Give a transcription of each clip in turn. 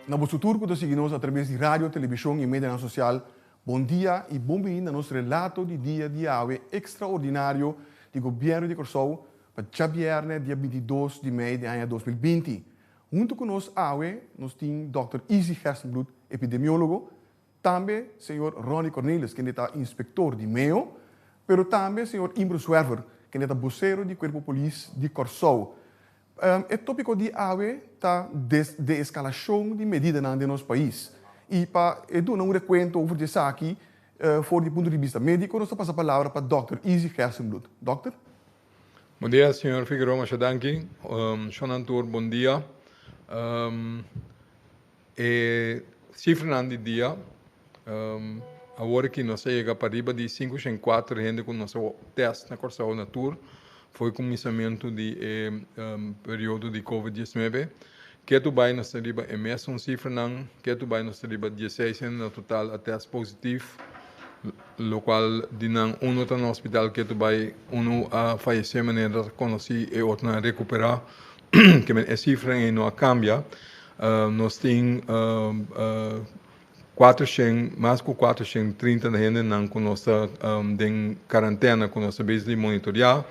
Na boso tur ku ta sigui nos atraves di radio, televishon i medianan sosial, bon dia i bon bini na nos relato di dia di awe ekstraordinario di Gobièrnu di Kòrsou pa djabièrnè dia 22 di mei di aña 2020. Huntu ku nos awe nos tin dòkter Izzy Gerstenbluth, epidemiólogo, tambe señor Ronnie Cornelis kende ta inspektor di meo, pero tambe señor Imbro Zwerver kende ta bosero di Kuerpo Polis di Kòrsou. E tópiko di awe ta deeskalashon di medidanan den nos pais. I pa e duna un rekuento over di esaki for di punto di bista médiko nos ta pasa palabra pa dòkter Izzy Gerstenbluth. Dòkter? Bon dia señor Figueroa, masha danki. Shonnan tur bon dia. E sifranan di dia, awor aki nos a yega pariba di 504 hende ku nos a tèst na Kòrsou na tur for kuminsamentu di e periodo di covid 19. Ketu bai nos ta riba e mesun sifranan, ketu bai nos ta riba 16 hende na total a tèst positif, lokual di nan uno ta na hospital ketu bai, uno a fayesé manera ta konosí, e otronan a rekuperá. Ke men e sifranan ei no a kambia. Nos tin 400, mas ku 430 hendenan ku nos ta den karantena ku nos ta bezig di monitoreá.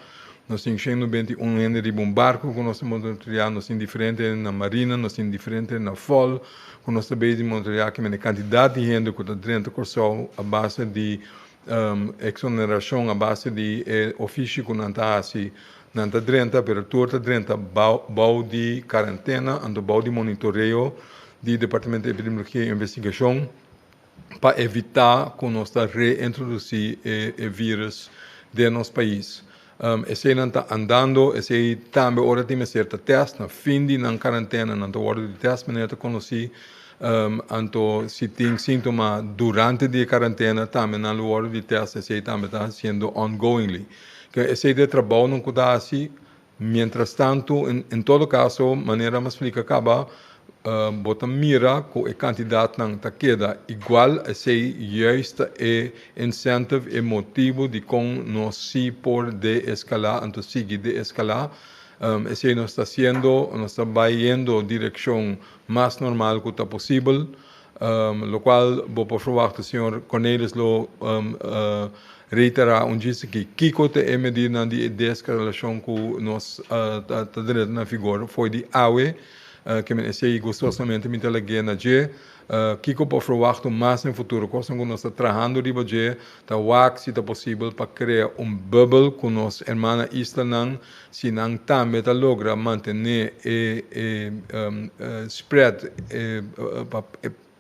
Nos tin 191 hende riba un barku ku nos ta monitoreá. Nos tin diferente hende na marina, nos tin diferente hende na fòl ku nos ta bezig di monitoreá. Ke men e kantidat di hende ku ta drenta Kòrsou a base di eksonerashon, a base di e ofishi ku nan ta hasi. Nan ta drenta, pero tur ta drenta bou di karantena, anto bou di monitoreo di Departamento di Epidemiologia i Investigashon pa evitá ku nos ta reintrodusí e vírus den nos pais. Eseinan ta andando, esei tambe ora tin mester ta tèst, na fin di nan karantena nan ta wòrdu di tèst manera ta konosí, anto si tin síntoma durante di e karantena tambe nan lo wòrdu di tèst, esei tambe ta hasiendo ongoingly. Ke esei ta e trabounan ku ta hasi. Mientras tantu, en todo kaso, manera mi a splika kaba, bo ta mira ku e kantidatnan ta keda igual. Esei juist ta e incentive, e motibu dikon nos si por deeskalá, anto sigui deeskalá. Esei nos ta hasiendo, nos ta bayendo direkshon mas normal ku ta posibel. Lokual bo por ferwachta señor Cornelis lo reiterá un djis aki. Kiko ta e medidanan di e deskalashon ku nos ta drenta na vigor for di awe? Ke men esei gustosamente mi ta lag'é na dje. Kiko por ferwachta mas den futuro? Kosnan ku nos ta trahando riba dje ta wak si ta posibel pa krea un bubble ku nos hermana islanan si nan tambe ta logra mantené e e spread e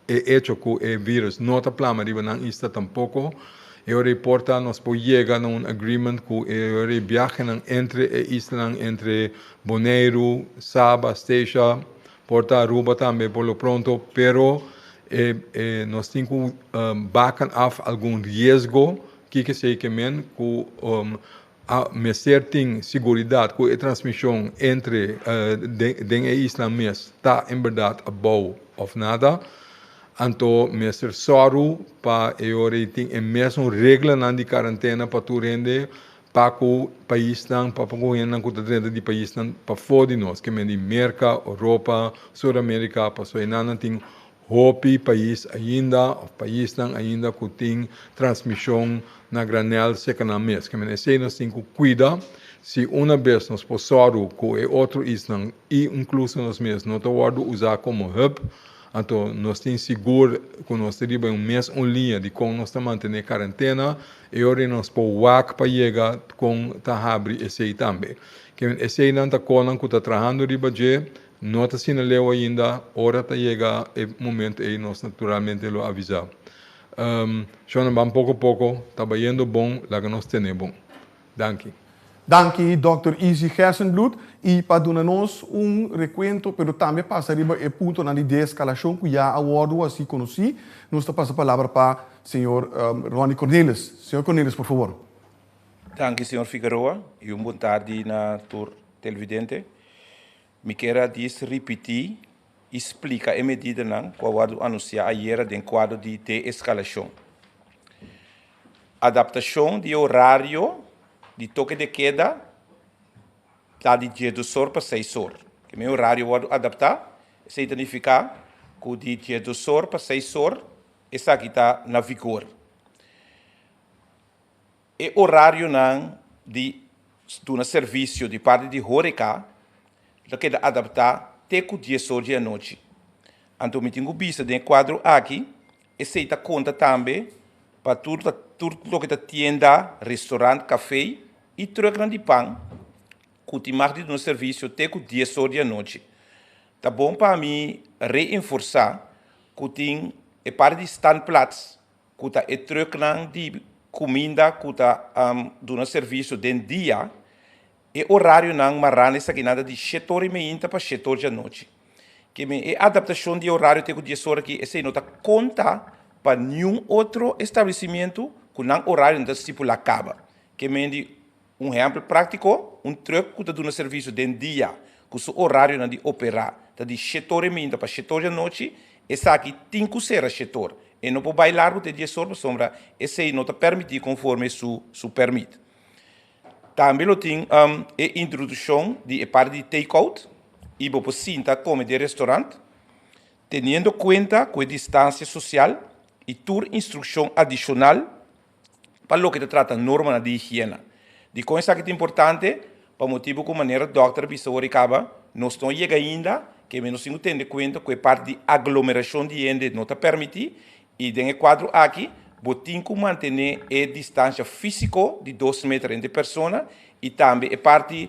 e echo ku e virus no ta plama riba nan isla tampoko, e ora ei por ta nos por yega na un agreement ku e ora ei biahenan entre e islanan entre Boneiru, Saba, Statia, por ta Aruba tambe por lo pronto, pero e e nos tin ku baken af algun riesgo, kiko esei ke men ku A mester tin siguridat ku e transmishon entre den e isla mes ta en bèrdat abou òf nada. Anto mester sòru pa e ora ei tin e mesun reglanan di karantena pa tur hende pa ku paisnan, pa ku hendenan ku ta drenta di paisnan pafó di nos, ke men di Merka, Oropa, Sur Amerika, pasobra einan nan tin Hopi pais ainda of paisnan ainda ku tin transmishon na granel seka nan mes. Ke men esei nos tin ku kuida si una bes nos por sòru ku e otro isnan i inkluso nos mes no ta wòrdu usá komo hub, anto nos tin sigur ku nos ta riba un mes un liña di kon nos ta mantené karentena e ora ei nos por wak pa yega kon ta habri esei tambe. Ke men eseinan ta konan ku ta trahando riba dje. No ta asina leu ainda, ora ta yega e momento ei nos naturalmente lo avisá. Shona ban poko poko, ta bayendo bon, laga nos tene bon. Danki. Danki Dòkter Izzy Gerstenbluth y pa duna nos un recuento pero tambe pasa riba e puntonan di deescalacion cu ya a wordo haci conoci, nos ta pasa palabra pa señor Ronnie Cornelis. Señor Cornelis, por favor. Danki señor Figueroa y un bon tardi na tur televidente. Mi kier a dis ripití i splika e medidanan ku a wòrdu anunsiá ayera den kuadro di deeskalashon. Adaptashon di e orario di toke de keda ta di 12 or pa 6 or. Ke men orario wòrdu adaptá, esei ta nifiká. ku di 12 or pa 6 or esaki ta na vigor. E orarionan di duna servisio di parti di horeca lo keda adaptá te ku dies or di anochi. Anto mi tin ku bisa den e kuadro aki, esei ta konta tambe pa tur tur loke ta tienda, restaurant, kafé i trùknan di pan ku tin mag di duna servisio te ku dies or di anochi. Ta bon pa mi reinforsá ku tin e parti di standplaats ku ta e trùknan di kuminda ku ta duna servisio den dia, e orarionan mará na esakinan ta di shete ora i meinta pa shete ora di anochi. Ke men e adaptashon di e orario te ku dies ora aki esei no ta konta pa niun otro establesimentu ku nan orario no ta stipulá kaba. Ke men di un ehèmpel práktiko, un trùk ku ta duna servisio den dia ku su orarionan di operá ta di shete ora i meinta pa shete ora di anochi, esaki tin ku sera shete ora. E no por bai largu te dies or pasobra esei no ta permití konforme su su pèrmit. Tambe lo tin e introdukshon di e parti di take-out i bo por sinta kome den restorant teniendo kuenta ku e distansia sosial i tur instrukshon adishonal pa loke ta trata normanan di higiena. Dikon esaki ta importante? Pa motibu ku manera dòkter a bisa ora i kaba, nos no a yega ainda, ke nos tin ku tende kuenta ku e parti di aglomerashon di hende no ta permití i den e kuadro aki bo tin ku mantené e distansha físiko di dos meter entre persona i tambe e parti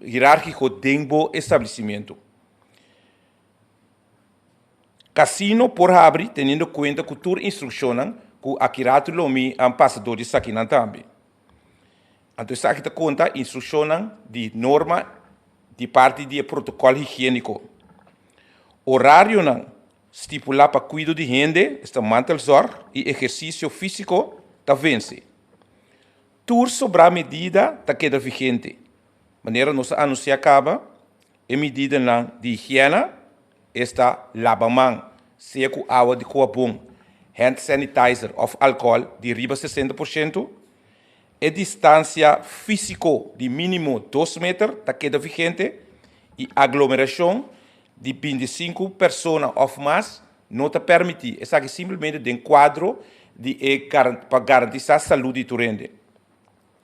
hierárkiko den bo establesimentu. Casino por habri teniendo cuenta cu tur instruccionnan cu aki rato lo mi pasa door di esakinan tambe. Anto esaki ta conta instruccionnan di norma di parti di e protocol higienico. Horarionan stipula pa cuido di hende, esta mantelzorg y ehercicio fisico ta vence. Tur sobra medida ta keda vigente. Manera nos a anuncia caba, E medidanan di higiena esta laba man, sea ku awa di kuabon, hand sanitizer òf alkohòl di riba 60%. E distansia físiko di mínimo dos meter ta keda vigente i aglomerashon di 25 persona òf mas no ta permití. Esaki simplemente den kuadro di e pa garantisá salú di tur hende.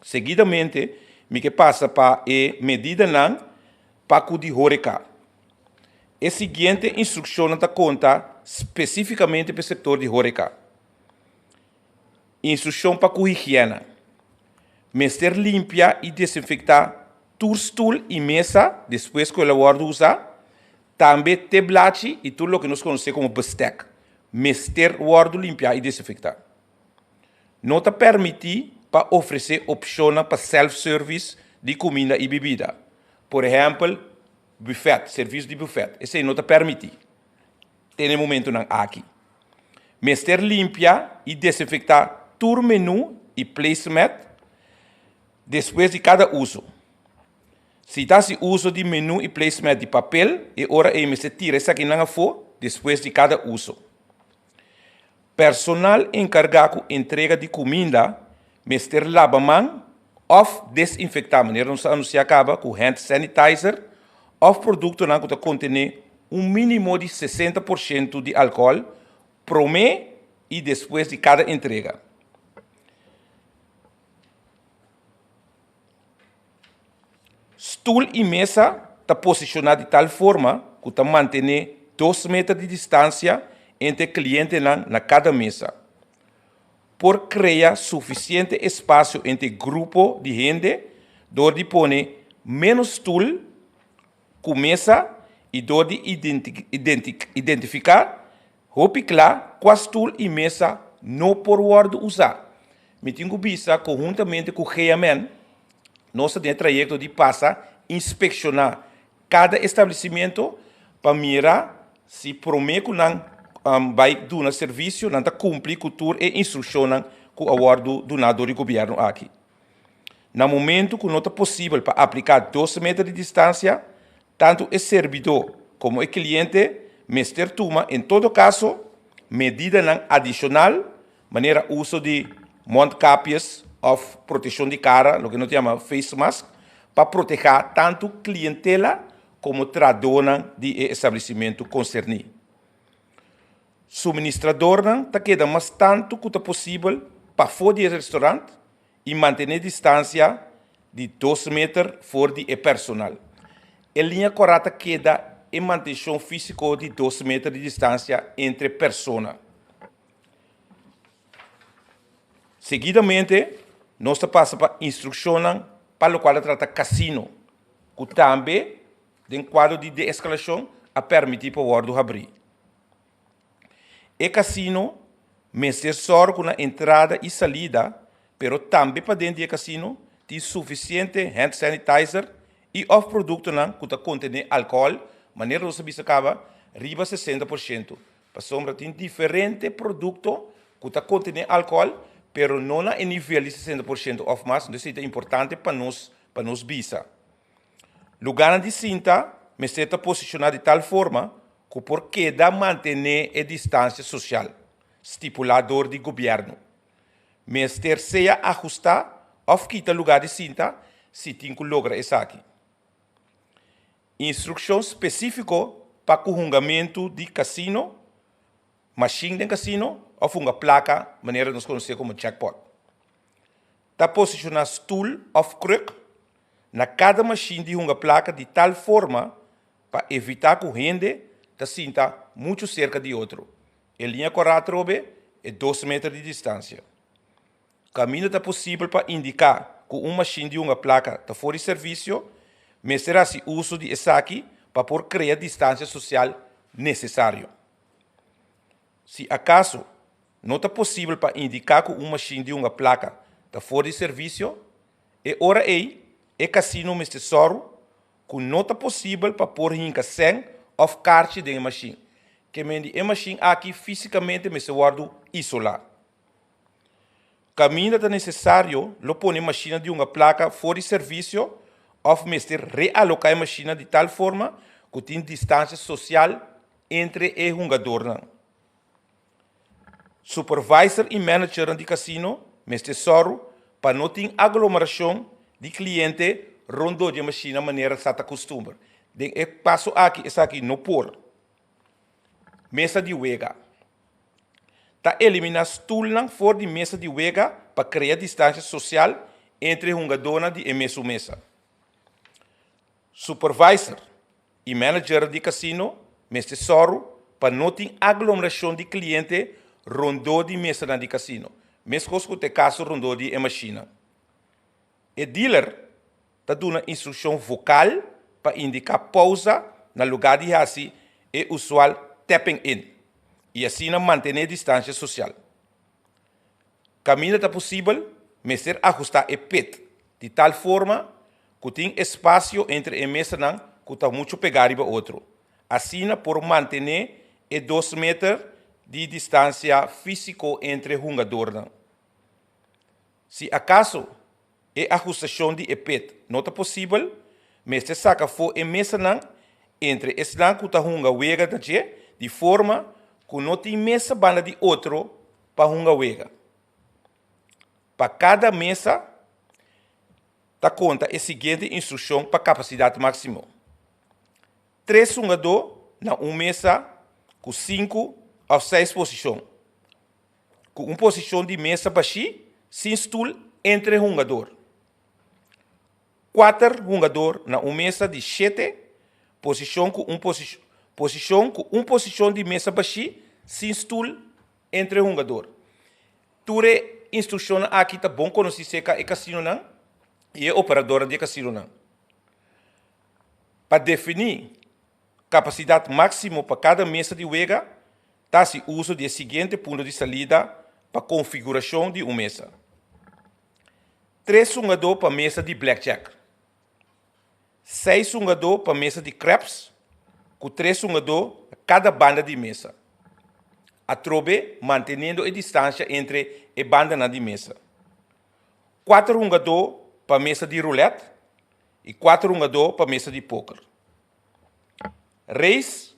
Seguidamente mi ke pasa pa e medidanan pa ku di horeca. E siguiente instrukshonnan ta konta spesífikamente pa e sektor di horeca. Instrukshon pa ku higiena. Mester limpia i desinfektá tur stul i mesa despues ku el a wòrdu usá, tambe teblachi i tur loke nos konosé komo bestek mester wòrdu limpiá i desinfektá. No ta permití pa ofresé opshonnan pa self-service di kuminda i bibida. Por ehèmpel, bufèt, servisio di bufèt. Esei no ta permití te na e momentunan aki. Mester limpia i desinfektá tur menú i placemat despues di kada uso. Si ta hasi uso di menú i placemat di papel, e ora ei mester tira esakinan afó despues di kada uso. Personal enkargá ku entrega di kuminda mester laba man òf desinfektá, manera nos a anunsiá kaba, ku hand sanitizer òf produktonan ku ta kontené un mínimo di 60% di alkohòl promé i despues di kada entrega. Stul i mesa ta posishoná di tal forma ku ta mantené dos meter di distansia entre klientenan na kada mesa. Por krea sufisiente espasio entre grupo di hende dor di pone ménos stul ku mesa i dor di identifiká Hopi kla kua stul i mesa no por wòrdu usá. Mi tin ku bisa konhuntamente ku GMN nos ta den e trayekto di pasa inspekshoná kada establesimentu pa mira si promé ku nan bai duna servisio nan ta kumpli ku tur e instrukshonnan ku a wòrdu duná dor di gobièrnu aki. Na momentu ku no ta posibel pa apliká dos meter di distansia, Tantu e serbidó komo e kliente mester tuma en todo kaso medidanan adishonal manera uso di mondkapjes òf proteshon di kara, loke nos ta yama face mask, pa protehá tantu klientela komo trahadónan di e establesimentu konserní. Suministradornan ta keda mas tantu ku ta posibel pafó di e restorant i mantené distansia di dos meter for di e personal. E liña kòrá ta keda e mantenshon físiko di dos meter di distansia entre persona. Seguidamente nos ta pasa pa instrukshonnan pa lokual ta trata kasino, ku tambe den kuadro di deeskalashon a permití pa wòrdu habrí. E kasino mester sòru ku na entrada i salida, pero tambe paden di e kasino, tin sufisiente hand sanitizer i òf produktonan ku ta kontené alkohòl, manera nos a bisa kaba, riba 60%, pasobra tin diferente produkto ku ta kontené alkohòl, pero no na e nivel di 60% òf mas, entonces esei ta importante pa nos pa nos bisa. Lugánan di sinta mester ta posishoná di tal forma ku por keda mantené e distansia sosial stipulá dor di gobièrnu. Mester sea ahustá òf kita lugá di sinta si tin ku logra esaki. Instrukshon spesífiko pa ku hungamentu di kasino, mashin den kasino òf hunga plaka manera nos konosé komo jackpot. Ta posishoná stul òf kruk na kada mashin di hunga plaka di tal forma pa evitá ku hende ta sinta muchu serka di otro. E liña kòrá atrobe e dos meter di distansia. Kaminda ta posibel pa indiká ku un mashin di hunga plaka ta for di servisio, mester hasi uso di esaki pa por krea distansia sosial nesesario. Si akaso no ta posibel pa indiká ku un mashin di hunga plaka ta for di servisio, e ora ei e kasino mester sòru ku no ta posibel pa por hinka sèn òf karchi den e mashin. Ke men di e mashin aki físikamente mester wòrdu isolá. Kaminda ta nesesario lo pone mashinnan di hunga plaka for di servisio òf mester realoká e mashinnan di tal forma ku tin distansia sosial entre e hungadornan. Supervisor i managernan di kasino mester sòru pa no tin aglomerashon di kliente rondó di e mashinnan manera sa ta kustumber. Den e paso aki esaki no por. Mesa di wega. Ta eliminá stulnan for di mesa di wega pa krea distansia sosial entre hungadónan di e mesun mesa. Supervisor i manager di kasino mester sòru pa no tin aglomerashon di kliente rondó di mesanan di kasino, meskos ku ta e kaso rondó di e mashinnan. E dealer ta duna instrukshon vokal pa indiká pousa na lugá di hasi e usual tapping in i asina mantené distansia sosial. Kaminda ta posibel, mester ahustá e pit di tal forma ku tin espasio entre e mesanan ku ta muchu pegá riba otro. Asina por mantené e dos meter di distansia físiko entre hungadornan. Si akaso e ahustashon di e pit no ta posibel, mester saka afó e mesanan entre esnan ku ta hunga wega na dje di forma ku no tin mesa banda di otro pa hunga wega. Pa kada mesa ta konta e siguiente instrukshon pa kapasidat máksimo, Tres hungadó na un mesa ku sinku òf seis posishon, ku un posishon di mesa bashí sin stul entre hungador. Kuater hungador na un mesa di shete posishon ku un posishon ku un posishon di mesa bashí sin stul entre hungador. Tur e instrukshonnan aki ta bon konosí serka e kasinonan i e operadornan di e kasinonan. Pa definí kapasidat máksimo pa kada mesa di wega, ta hasi uso di e siguiente punto di salida pa konfigurashon di un mesa. Tres hungadó pa mesa di blackjack. Seis hungadó pa mesa di craps ku tres hungadó na kada banda di mesa. Atrobe manteniendo e distansha entre e bandanan di mesa. Kuater hungadó pa mesa di roulette i kuater hungadó pa mesa di poker. Race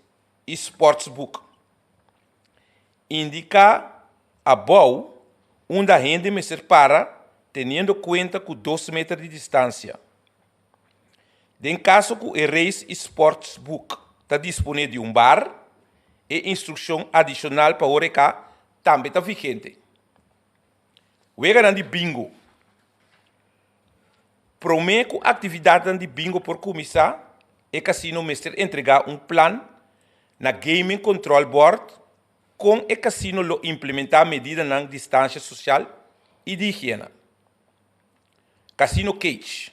i sportsbook. Indiká abou unda hende mester para teniendo kuenta ku dos meter di distansia. Den kaso ku e Race i Sportsbook ta disponé di un bar, E instrukshon adishonal pa horeca tambe ta vigente. Weganan di bingo. Promé ku aktividatnan di bingo por kuminsá, e kasino mester entregá un plan na Gaming Control Board kon e kasino lo implementá medidanan distansha sosial i di higiena. Casino Cage.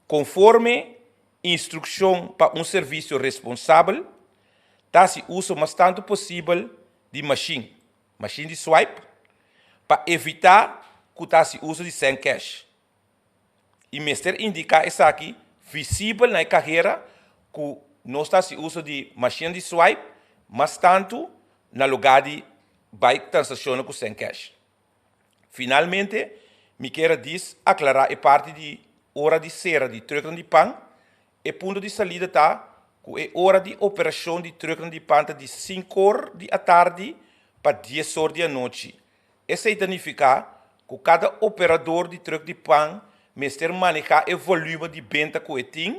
Konforme instrukshon pa un servisio responsabel, ta hasi uso mas tantu posibel di mashin, mashin di swipe, pa evitá ku ta hasi uso di sèn kèsh. I mester indiká esaki visibel na e kahera ku nos ta hasi uso di mashin di swipe mas tantu na lugá di bai transakshonnan ku sèn kèsh. Finalmente, mi kier a dis aklará e parti di ora di sera di trùknan di pan. E punto di salida ta ku e ora di operashon di trùknan di pan ta di sinkor di atardi pa diesor di anochi. Esei ta nifiká ku kada operador di trùk di pan mester manehá e volume di benta ku e tin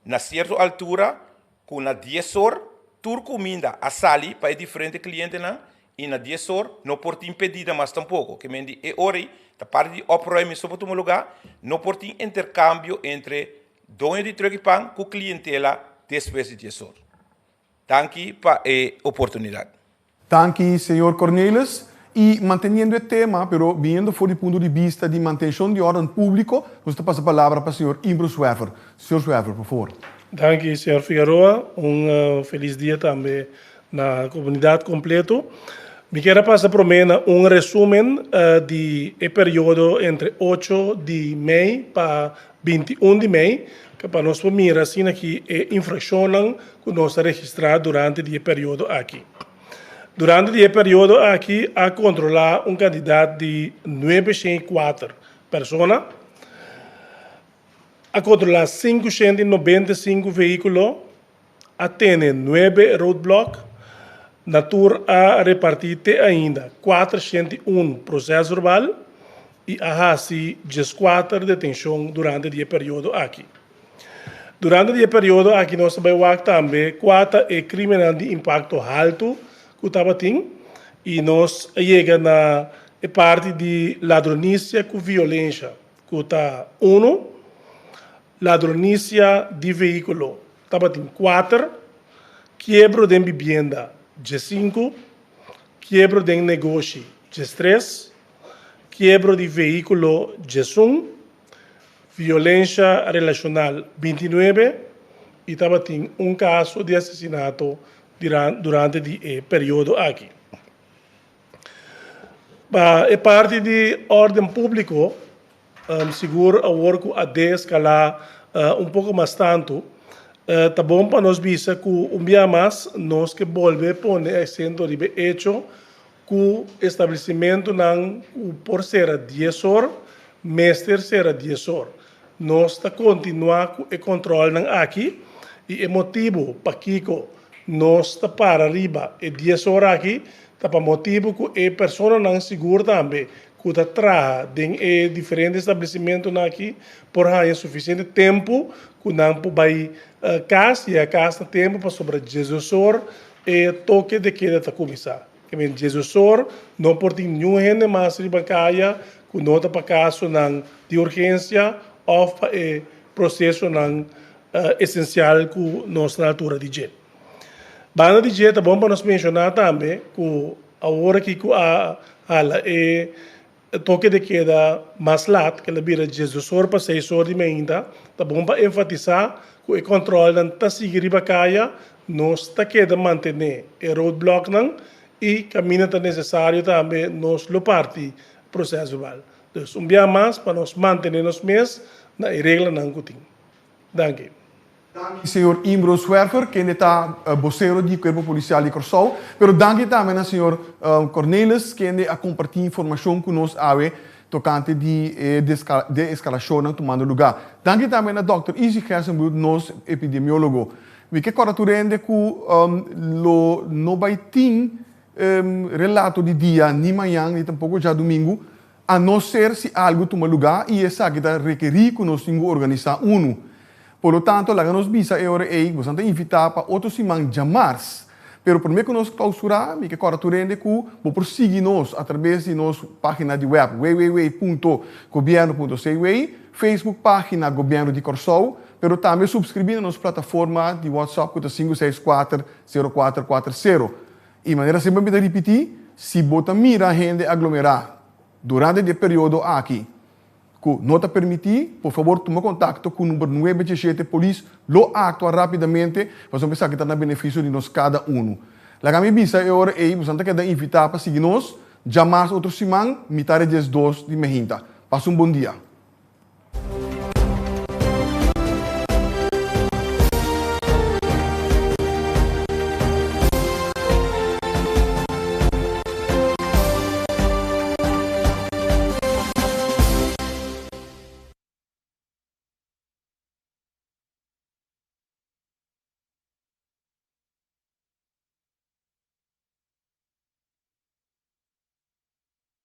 na sierto altura ku na diesor tur kuminda a sali pa e diferente klientenan i na diesor no por tin pedida mas tampoko. Ke men di e ora ei ta parti di opruiming so por tuma lugá, no por tin interkambio entre doño di truk i pan ku klientela despues di diesor. Danki pa e oportunidat. Danki señor Cornelis. I manteniendo e tema, pero biniendo for di punto di bista di mantenshon di órden públiko, nos ta pasa palabra pa señor Imbro Schweffer. Señor Schweffer, por favor. Danki señor Figueroa. Un felis dia tambe na komunidat kompleto. Mi kier a pasa promé na un resúmen di e periodo entre ocho di mei pa 21 di mei, pa nos por mira asina ki e infrakshonnan ku nos a registrá durante di e periodo aki. Durante di e periodo aki a kontrolá un kantidat di 904 persona, a kontrolá 595 vehíkulo, a tene nuebe roadblock, na tur a repartí te ainda 401 prosèsverbal i a hasi 14 detenshon durante di e periodo aki. Durante di e periodo aki nos ta bai wak tambe kua ta e krimennan di impakto haltu ku tabatin i nos a yega na e parti di ladronisia ku violensha ku ta unu, ladronisia di vehíkulo tabatin kuater, kiebro den bibienda 15, kiebro den negoshi 13, kiebro di vehíkulo 11, violensha relashonal 29 i tabatin un kaso di asesinato durante di e periodo aki. Pa e parti di órden públiko, sigur awor ku a deeskalá un poko mas tantu, ta bon pa nos bisa ku un bia mas nos ke bolbe pone aksento riba e echo ku establesimentunan ku por sera dies or, mester sera dies or. Nos ta kontinuá ku e kòntròlnan aki i e motibu pakiko nos ta para riba e dies or aki ta pa motibu ku e personanan sigur tambe ku ta traha den e diferente establesimentunan aki por haña sufisiente tempu ku nan por bai kas, yega kas na tempu pasobra 18 or e toke de keda ta kuminsá. Ke men 18 or no por tin niun hende mas riba kaya ku no ta pa kasonan di urgensia òf pa e prosesonan esensial ku nos na altura di dje. Banda di dje ta bon pa nos menshoná tambe ku awor aki ku a hala e toke de keda mas lat, kel a bira 12 or pa 6 or di mainta, ta bon pa enfatisá ku e kòntròlnan ta sigui riba kaya, nos ta keda mantené e roadblòknan i kaminda ta nesesario tambe nos lo parti proses verbal. Dus un bia mas pa nos mantené nos mes na e reglanan ku tin. Danki. Danki señor Imbro Zwerver, kende ta bosero di Kuerpo Polisial di Kòrsou. Pero danki tambe na señor Cornelis, kende a kompartí informashon ku nos awe tokante di e deeskalashonnan tumando lugá. Danki tambe na dòkter Izzy Gerstenbluth, nos epidemiólogo. Mi ke kòrda tur hende ku lo no bai tin relato di dia ni mañan ni tampoko djadumingu, A no ser si algu tuma lugá i esaki ta rekerí ku nos tin ku organisá unu. Por lo tanto, laga nos bisa e ora ei, bosan ta invitá pa otro siman djamars. Pero promé ku nos klousurá, mi ke kòrda tur hende ku bo por sigui nos atrabes di nos página di wèp www.gobierno.cw, Facebook página Gobièrnu di Kòrsou, pero tambe supskribí na nos plataforma di WhatsApp ku ta 564 0440. I manera semper mi ta ripití, si bo ta mira hende aglomerá durante di e periodo aki ku no ta permití, por fabor tuma kontakto ku number nuebe diesshete, polis lo aktua rápidamente pasobra esaki ta na benefisio di nos kada unu. Laga mi bisa e ora ei boso ta keda invitá pa sigui nos djamars otro siman mitar e 12 di mehinta. Pasa un bon dia.